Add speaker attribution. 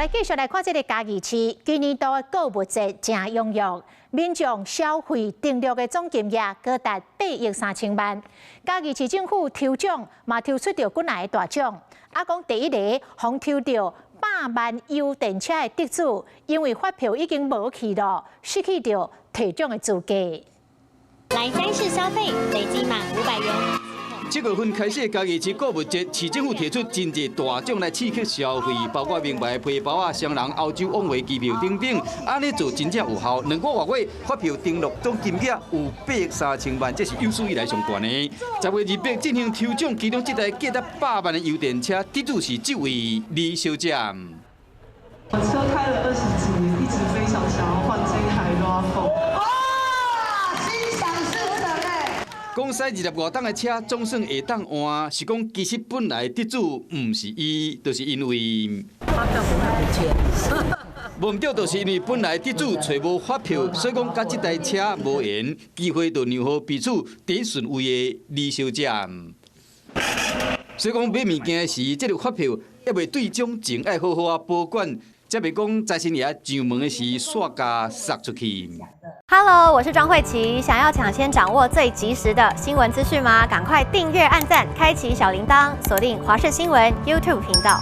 Speaker 1: 來繼續來看這个嘉義市，今年度的購物節誠踴躍，民眾消費登錄的總金額高達8億3千萬。嘉義市政府抽獎嘛抽出著幾若个大獎，啊講第一个予抽著百萬油電車的得主，因為發票已經無去囉，失去著提獎的資格。
Speaker 2: 來三次消費，累積滿500元。
Speaker 3: 7月份開始嘉義市購物節，市政府提出真濟大獎來刺激消費，包括名牌皮包啊、雙人歐洲往回機票等等。按呢做真正有效。2個外月發票登錄總金額有8億3千萬，這是有史以來上懸的。10月28進行抽獎，其中這台價值百萬的油電車，得主是這位李小姐。
Speaker 4: 我車開了20幾年，一直非常想要換這台 RAV4。
Speaker 3: 講駛20外噸的車總算會當換，是講其實本來得主毋是伊，就是因為
Speaker 5: 發票不會不見。
Speaker 3: 無毋對，就是因為本來得主揣無發票，所以講佮這台車無緣，機會就讓予彼此第一順位的李小姐。所以講買物件時，這个發票猶未對獎前，愛好好仔保管，才袂講財神爺上門的時，煞共撒出去。
Speaker 6: Hello，我是莊慧琪，想要搶先掌握最及時的新聞資訊嗎？趕快訂閱、按讚、開啟小鈴鐺，鎖定華視新聞 YouTube 頻道。